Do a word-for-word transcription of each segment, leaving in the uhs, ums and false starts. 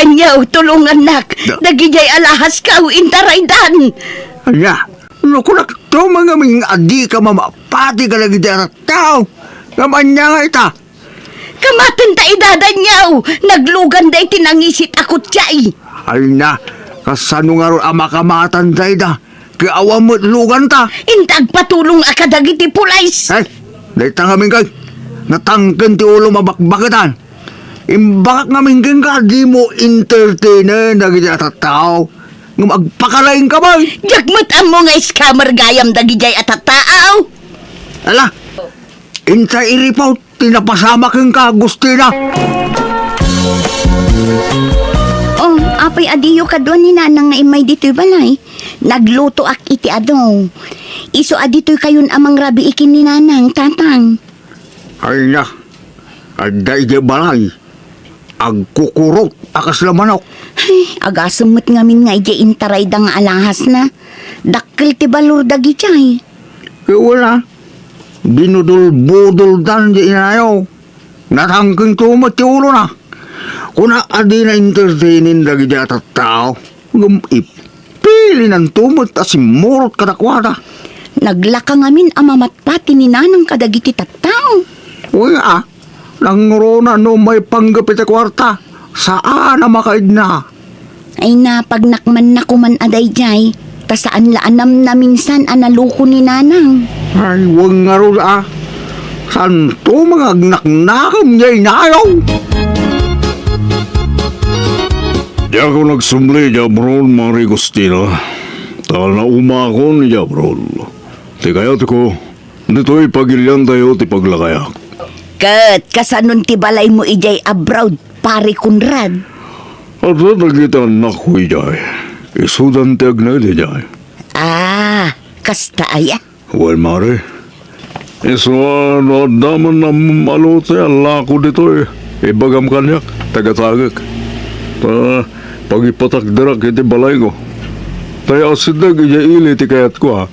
Aniaw, tulongannak. Da- Dagidiay alahaskaw, intaraydan. Ania? No kunakto man ngamin nga adika mamapati kadagiti a tattao, ngem ania nga ita? Kamaten ta idada, aniaw. Nagluganda iti nangisit a kutsae. Ay na, kasano ngarud a makamatanta ida? Ket awan met luganta. Inta agpatulong a kadagiti pulis. Ay, dayta ngamin kay, natangken ti ulom a bakbaketan. Imbagak ngamin kenka, dimo entertainen dagiti a tattao. Ngem agpakalaingka man. Diak met ammo nga scammer gayam dagidiay a tattao. Ala, inta i-report ti napasamak kenka, Agustina. Oh, apay a diyo kadua ni Nanang nga immay ditoy balay? Naglutoak iti adu. Isu a ditoykayon a mangrabii ken ni Nanang, Tatang. Ay na, adda idiay balay. Agkukurot a kasla manok. Ay, agasem met ngamin nga idiay intarayda nga alahasna. Dakkel ti balor dagidiay. Ket wen a, binudol-budoldan diay inayo. Natangkento met ti ulona. Kuna a dina entertainen dagidiay a tattao. Ngem ippilinanto met a simmurot kadakuada. Naglaka ngamin a mamatpati ni Nanang kadagiti tattao. Wen a, nangruna no maipanggep iti kuarta, saan a makaidna. Ay, napagnak man nakuman a daydiay, ta saan la a namnaminsan a naloko ni Nanang. Ay, wen ngarud a. Santo, mangagnak-nakem diay inayo. Diakon agsubli idiay abroad, Mari Agustina. Ta naumaakon idiay abroad. Ti kayatko, ditoy pagiliantayo ti paglakayak. Ket kasanon ti balaymo idiay abroad, Pari Conrad? Adda dagiti annakko idiay. Isudan ti agnaed idiay. Ah, kasta aya? Wen, Mari. Isu a no adda man a malote a lako ditoy, ibagam kaniak, tagatangek. Ta pagipatakderak iti balayko. Ta asideg idiay ili ti kayatko, ha?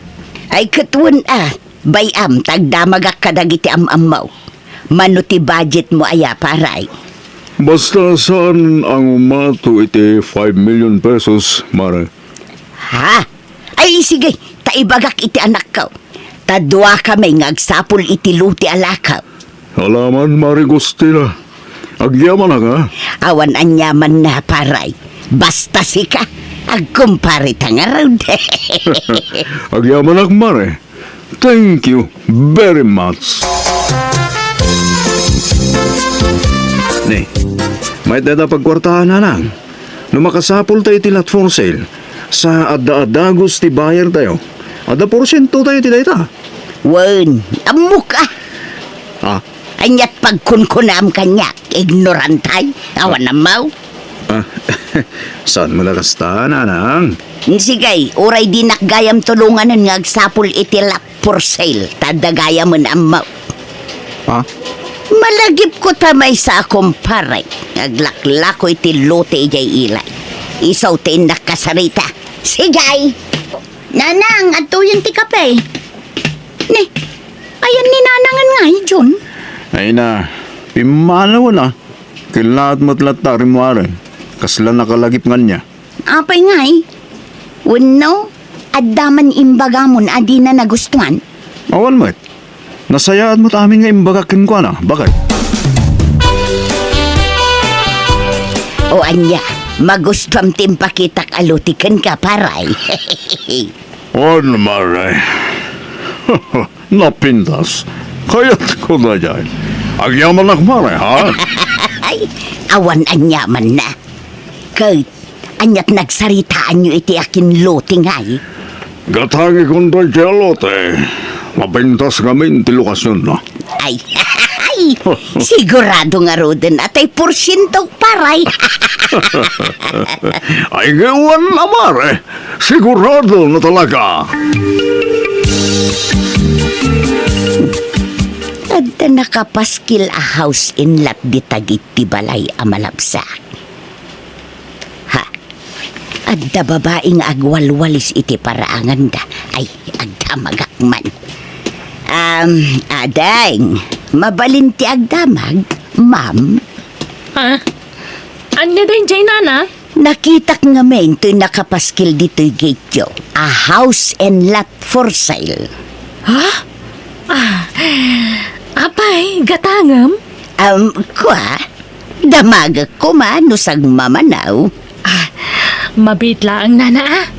Ay, ket wen a, bay-am ta agdamagak kadagiti am-ammo. Mano ti budgetmo aya, Paray? Basta saan a ngumato iti five million pesos, Mare. Ha? Ay, sige, ta ibagak iti anakko. Ta duakami nga agsapul iti lote a lako. Alaman, Mare Agustina. Agyamanak, ha? Awan aniamanna, Paray. Basta sika, agkumpare ta ngarud. Agyamanak, Mare. Thank you very much. Ni, mayat dayta pagkuartaan, Nanang. No makasapulta iti lot for sale, sa adda a dagus ti buyer tayo, adda porsiento tayo iti dayta. Wen, ammok a. Ah. Aniat pagkunkunam kaniak, ignorantay, awan ammo. Ah, saan mo la kasta, Nanang? Sige, uray dinak gayam tulonganen nga agsapul iti lot for sale, ta adda gayamen ammo. Ah? Malagipko ta maysa a kumpare nga aglaklako iti lote idiay ilay. Isu ti innak kasarita. Sige! Nanang, adtoyen ti kape. Ni, ayan ni Nanangen ngay, John? Ay na, pimmanawen a. Kellaat met latta rimmuaren. Kasla nakalagip ngannya. Apay ngay? Wenno, adda man imbagamon a dina nagustuan? Awan met. Nasayaat met amin nga imbagak kenkuana, baket. O ania, magustuam ti impakitak a lote kenka, Paray. Wen, Mare. Napintas. Kayatko daydiay. Agyamanak, Mare, ha? Ay, awan aniamanna. Ket, aniat nagsaritaanyo iti akinlote ngay? Gatangikon daydiay a lote. Mapintas ngamin ti lokasionna. Ay, ay, sigurado ngaruden a tay porsiento, Paray. Ay, wen a, Mare. Sigurado na talaga. Adda nakapaskil a house in lot dita iti balay a malabsak. Ha? Adda babai nga agwalwalis iti paraanganda. Ay, agdamagak man. Um, ading, mabalin ti agdamag, ma'am? Ha? Ania daydiay, nana? Nakitak ngamin toy nakapaskil ditoy gate-yo a house and lot for sale. Ha? Ah, apay, gatangem? Um, kua, damagek koma no sagmamanaw. Ah, mabiit laeng, nana, ah.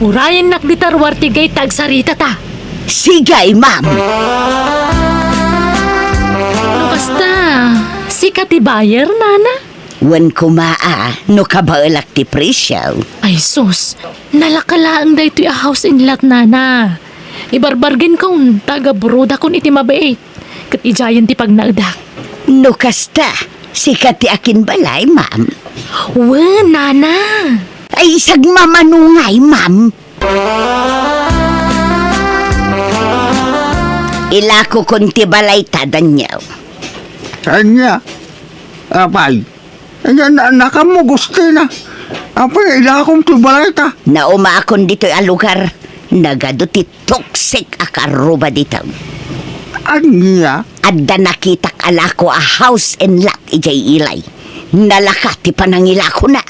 Urayennak dita ruar ti gate ta agsaritata. Sige, ma'am. No kasta, sika ti buyer, nana? Wen koma a, no kabaelak ti presio. Ay sus, nalaka laeng daytoy a house and lot, nana. Ibarbargainko, ta agaburodakon iti mabiit, ket idiayen ti pagnaedak. No kasta, sika ti akinbalay, ma'am? Wen, nana. Ay, sagmamano ngay, ma'am. Ilakokon ti balayta, Daniel. Ania? Apay, ania, na-, nakammo, Gustina? Apay, ilakom ti balayta? Naumakon ditoy a lugar. Nagadu ti toxic a karruba ditoy. Ania? Adda nakitak a lako a house and lot idiay ilay. Nalaka ti panangilakona.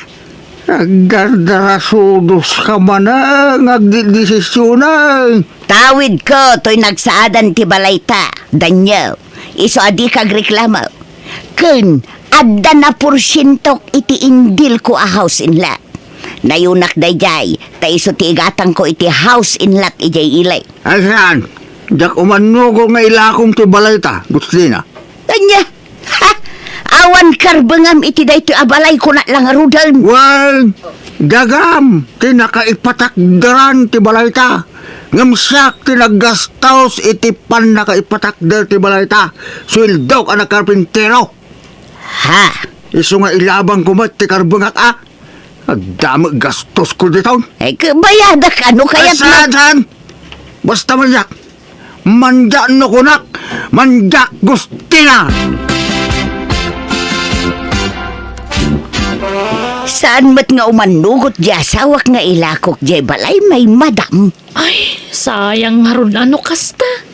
Agdardarasudoska manen nga agdidesisionen. Tawidko toy nagsaadan ti balayta, Daniel. Isu a dika agreklamo. Ken adda naporsientok iti indilko a house and lot. Nayunak daydiay, ta isu ti igatangko iti house and lot idiay ilay. Ay saan, diak umannugot nga ilakom ti balayta, Gustina. Ania? Ha? Awan karbengam iti daytoy a balay, kunak la ngaruden. Wen, dagam ti nakaipatakderan ti balayta. Ngem siak ti naggastos iti pannakaipatakder ti balayta. Sueldok a nagkarpintero. Ha? Isu nga ilabangko met ti karbengak a. Adda met gastosko diton. Ay, kabayadak, ano kayat na? Saan, saan? Basta manyak. Manyak no kunak. Manyak, Gustina. Saan met nga umannugot di asawak nga ilakok diay balay, may madam? Ay, sayang ngarud a no kasta.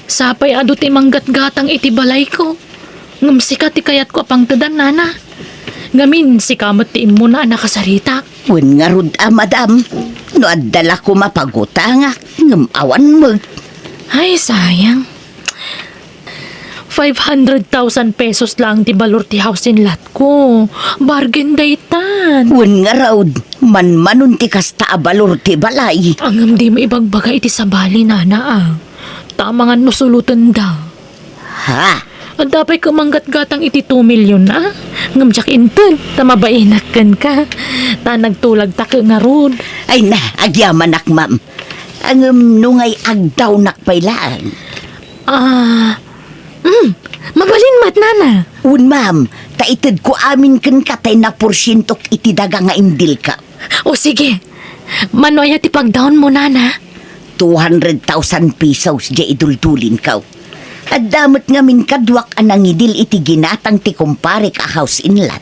Sapay adu ti manggatgatang iti balayko. Ngem sika ti kayatko a pangtedan, nana. Ngamin, sika met ti immuna a nakasaritak. Wen ngarud a, madam, no adda la koma pagutangak, ngem awan met. Ay, sayang. Five hundred thousand pesos laeng ti balor ti house and lot ko. Bargain daytan. Wen ngarud, manmanon ti kasta a balor ti balay. Ngem dimo ibagbaga iti sabali, nana, a. Ta amangan no sulotenda. Ha? Adda pay ket manggatgatang iti two million, a? Ngem diak inted, ta mabainak kenka. Ta nagtulagta ket ngarud. Ay na, agyamanak, ma'am. Ngem no ngay agdawnak pay laeng. Ah, mm, mabalin met, nana. Wen, ma'am, ta itedko amin kenka tay naporsientok iti daga nga indilka. O sige, mano aya ti pagdawnmo, nana? Two hundred thousand pesos diay iduldulinko. Adda met ngamin kaduak a nangidil iti ginatang ti kumparek a house and lot.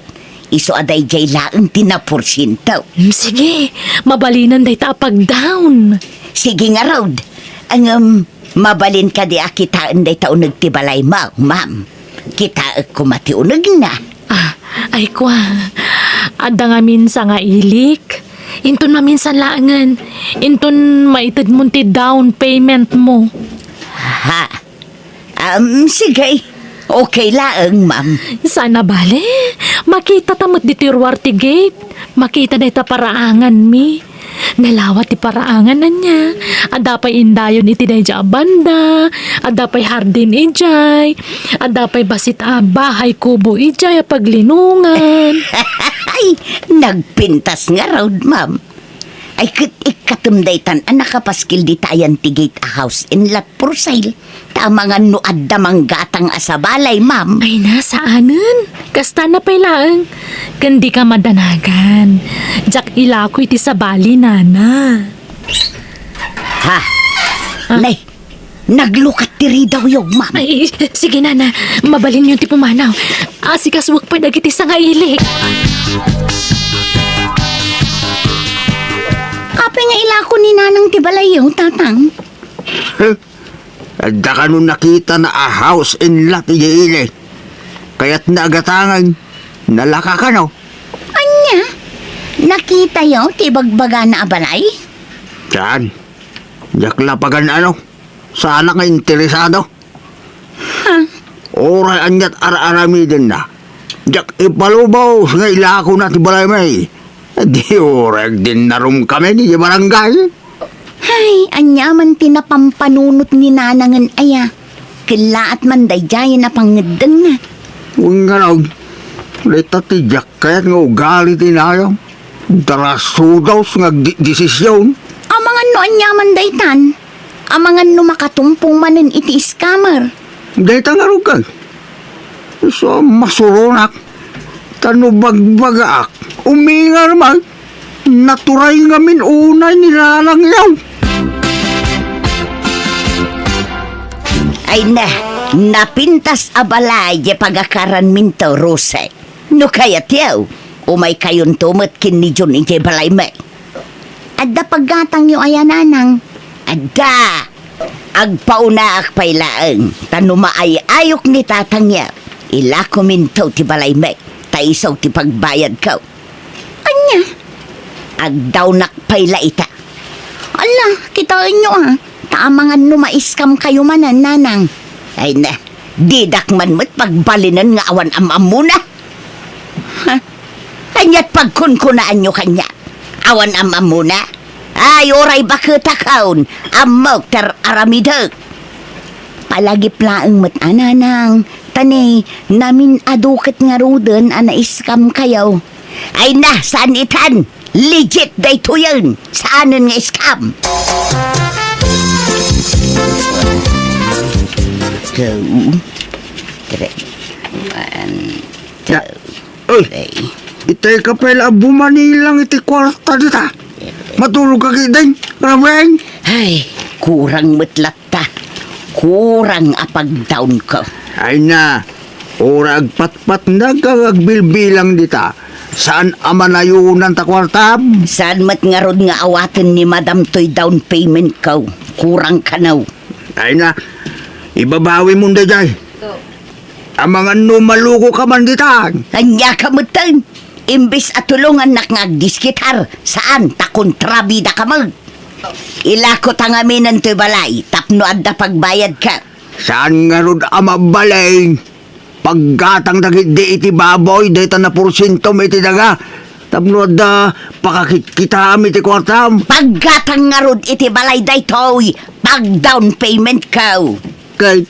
Isu a daydiay laeng ti naporsiento. Mm, sige, mabalinen dayta a pagdawn. Sige ngarud. Ngem, mabalin kadi a kitaen dayta uneg ti balaymo, ma'am? Kitaek koma ti unegna. Ah, ay kua, adda ngamin sangailik. Inton maminsan laengen, inton maitedmon ti down payment mo. Ha? Um, sige. Okay laeng, ma'am. Sana bale, makitata met ditoy ruar ti gate. Makita dayta paraanganmi. Nalawa ti paraangan ania. Adda pay indayon iti daydiay a banda. Adda pay hardin idiay. Adda pay bassit a bahay kubo idiay a paglinongan. Ay, nagpintas ngarud, ma'am. Ay, ket ikkatem daytan a nakapaskil dita ayan ti gate a house and lot for sale. Ta amangan no adda manggatang a sabali, ma'am. Ay na, saanen. Kastana pay laeng. Ken dika madanagan. Diak ilako iti sabali, nana. Ha? Ah. Nay, naglukat ti ridawyo, ma'am. Ay, sige, nana. Mabalinyo ti pumanaw. Asikasuek pay dagiti sangailik. Apay nga ilako ni nanang ti balayyo, tatang? Adda kano nakitana a house and lot idiay ili. Kayatna a gatangen, nalaka kano. Nakitayo ti ibagbagana a balay? Saan? Diak la pagan-ano. Saanak nga interesado. Ha? Uray aniat ar-aramidenna, diak ipalubos nga ilakona ti balaymi. Di uray agdinnarom kami idiay barangay. Ay, ania man ti napampanunot ni Nanangen aya? Kellaat man daydiay a pangngeddengna. Wen ngarud, dayta ti diak kayat nga ugali ti inayam. Darasudos nga agdedesision. Amangan no ania man daytan? Amangan no makatumpong manen iti scammer? Dayta ngarud kay, isu a masuronak. Ta no bagbagaak, umingar man. Naturay ngamin unay ni Nanang yaw. Ay na, napintas a balay diay pagakaranminto, Rose. No kayatyo, umaykayonto met ken ni John idiay balaymi. Adda paggatangyo aya, Nanang? Adda! Agpaunaak pay laeng, ta no maay-ayok ni tatangyo, ilakominto ti balaymi, ta isu ti pagbayadko. Ania? Agdawnak pay la ita. Ala, kitaenyo a, ta amangan no ma-scam kayo manen, Nanang. Ay na, didak man met pagbalinen nga awan am-ammona. Ha? Aniat pagkunkunaanyo kaniak? Awan am-ammona? Ay, uray baketakon, ammok ti ar-aramidek. Palagip laeng met a, Nanang, ta ni, namin-adu ket ngaruden a na-scam kayo. Ay na, saan itan? Legit daytoyen, saanen nga scam. Two, three. One, two, Ay, three. Itay ka pay la a bumanilang iti kuarta dita. Matulog ka ketdin, Rabeng? Ay, kurang met latta. Kurang a pagdawnko. Ay na, uray agpatpatnag ken agbilbilang dita. Saan a manayonan ta kuartam? Saan met ngarud nga awaten ni Madam toy down payment ko? Kurang kano. Ay na, ibabawimon daydiay. Amangan no maluko ka man ditan. Ania ka metten? Imbes a tulongannak nga agdiskitar, saan ta kontrabida ka met. Ilako ta ngaminen toy balay tapno adda pagbayadka. Saan ngarud a mabalin? Paggatang dagiti iti baboy dayta naporsientom iti daga tapno adda pakakitkitam iti kuartam. Paggatang ngarud iti balay daytoy, pag-down payment ko. Ket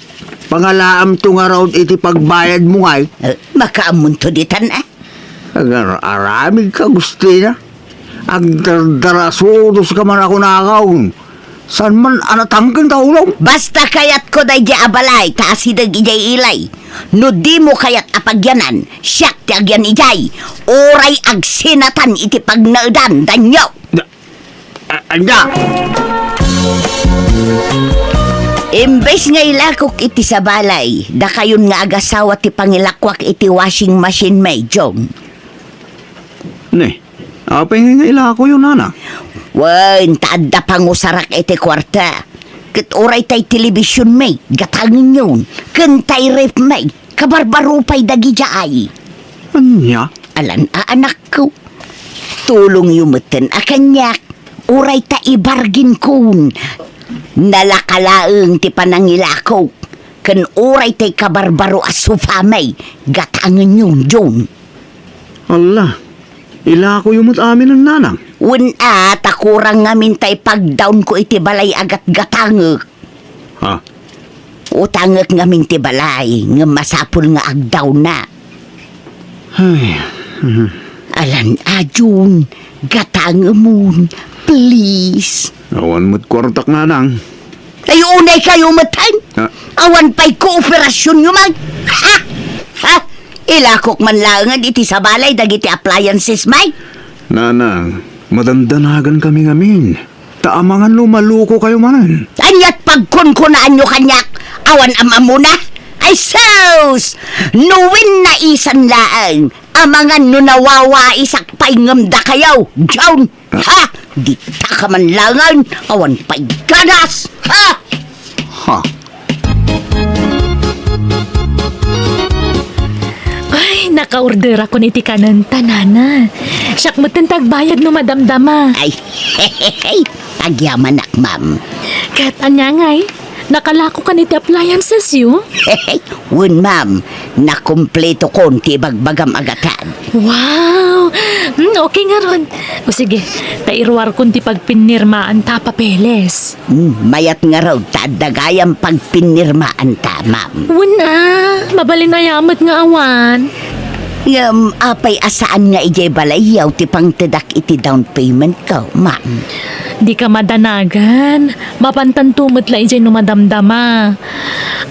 pangalaamto ngarud iti pagbayadmo ngay? Eh, makaammonto ditan, eh? Agar-aramid ka, Agustina. Agdardarasudos ka man a kunakon. Saan man a natangken ta ulo? Basta kayatko daydiay a balay ta asideg idiay ilay. No dimo kayat a pagyanan, siak ti agyan idiay. Uray agsinatan iti pagnaedan, danyo. Da-, a-, anda? Imbes nga ilakok iti sabalay, dakayon nga agasawa ti pangilakuak iti washing machine, May John. Ne, apay nga ilakoyo, nana? Wen, ta adda pangusarak iti kuarta. Ket uray tay television, May, gatangenyon. Ken tay ref, May, kabarbaro pay dagidiay. Ania? Alan a anakko. Tulongyo metten a kaniak. Uray ta ibarginkon. Nalaka laeng ti panangilakok. Ken uray tay kabarbaro a sofa, May, gatangenyon, John. Alla, ilakoyo met aminen, nanang? Wen a, ta kurang ngamin tay pagdawnko iti balay a gatgatangek. Ha? Utangek ngamin ti balay, ngem masapul nga agdawna. Ay, mhm. Alan a, Jun, gatangemon, please. Awan met kuartak, nanang. Ay, unay kayo met, hen? Ah. Awan pay kooperasyonyo, man. Ha? Ha? Ilakok man laengen iti sabalay dagiti appliances, may? Nanang, madandanagan kami ngamin. Ta amangan no maluko kayo manen. Aniat pagkunkunaanyo kaniak? Awan am-ammona? Ay, sus! No wen naisan laeng, amangan no nawawaisak pay ngem dakayo, John! Ha? Dita ka man laengen, awan pay ganas! Ha? Ha? Ay, Nakaorderakon iti kanenta, nana. Siak metten ti agbayad no madamdama. Ay, hehehe. Agyamanak, ma'am. Ket ania ngay? Nakalakokan iti appliances yo? Wen, ma'am. Nakumpletokon ti ibagbagam a gatad. Wow! Hmm, okay ngarud. O sige, ta iruarkon ti pagpinnirmaan ta a papeles. Hmm, mayat ngarud ta adda gayam pagpinnirmaan ta, ma'am. Wen a, mabalin aya met nga awan. Ngem apay a saan nga idiay balayyo ti pangtedak iti down payment ko, ma'am? Dika madanagan. Mapantanto met la idiay no madamdama.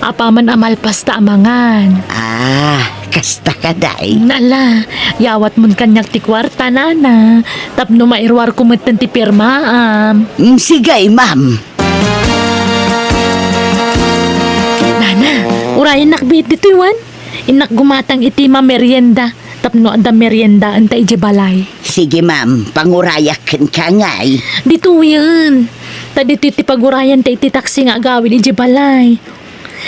Apaman a malpas ta a mangan. Ah, kasta kadi. Ala, yawatmon kaniak ti kuarta, nana. Tapno mairuarko metten ti pirmaam. Mm, sige, ma'am. Nana, urayennak biit ditoy wen. Innak gumatang iti mamerienda tapno adda meriendaenta idiay balay. Sige, ma'am. Pangurayak kenka ngay. Ditoyen. Ta ditoy ti pagurayanta iti taksi nga agawid idiay balay.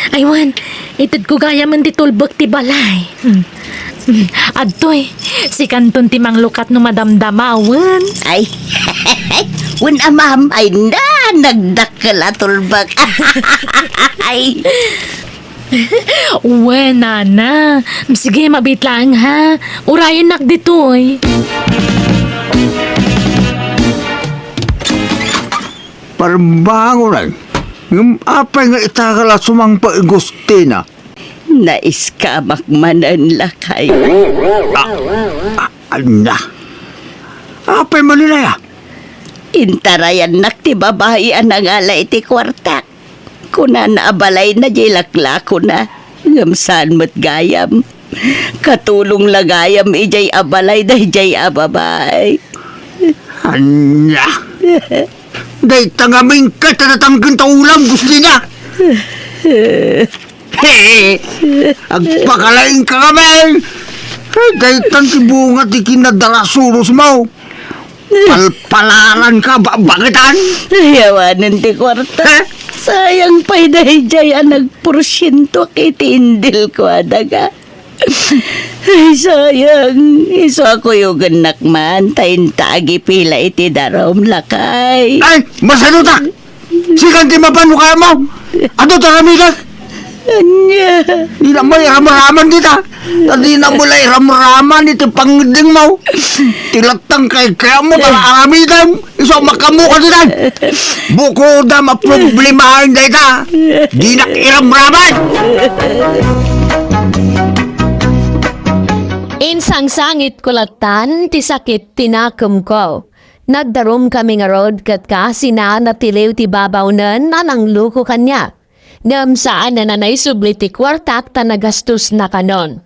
Ay, wen, itedko gayamen ti tulbek ti balay. Hmm. Hmm. Adtoy, sikanton ti manglukat no madamdama, wen. Ay, wen a, ma'am. Ay na, nagdakkel a tulbek. Ay. Wen, nana. Sige, mabiit laeng, ha. Urayennak ditoy. Parbangonan. Ngem apay nga ita ka la sumangpet, Agustina? Naiskamak manen, lakay. Ah, ah, ania? Apay manen aya? Intarayannak ti babai a nangala iti kuartak. Kunana a balayna diay laklakona, ngem saan met gayam. Katulong la gayam idiay a balay daydiay a babai. Ania? Dayta ngamin ket a natangken ta ulam, Agustina. He! Agpakalaing ka ngamin! Daytan ti bunga ti kinadarasuros mo. Palpalaran ka, ba-, baketan? Ay, awanen ti kuarta. Eh? Sayang pay daydiay a nagporsientoak iti indil ko a daga. Ay, sayang. Isu a kuyogennak man, ta inta agipila iti darum, lakay. Ay, masano ta? Sikan ti mapan no kayatmo. Adu ta aramidek. Ania? Dina met iramraman dita. Ta dina met la iramraman iti pangngeddengmo. Ti lattang kayat-kayatmo, ta aramidem. Isu a makaammoka ditan. Bukodam a problemaen dayta. Dinak iramraman. Insangsangitko lattan ti sakit ti nakemko. Nagdarumkami ngarud ket kaasina natiliw ti babawnen a nangluko kaniak. Ngem saanen a naisubli ti kuartak ta nagastosnakanon.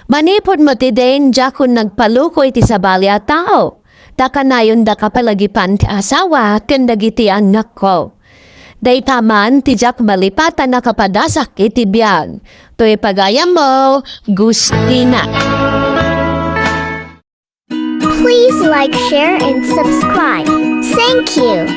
Manipud met idin, diakon nagpaluko iti sabali a tao, ta kanayondak a palagipan ti asawa ken dagiti annakko. Dayta man ti diak malipatan a kapadasak iti biag. Toy pagayammo, Gustina. Please like, share, and subscribe. Thank you.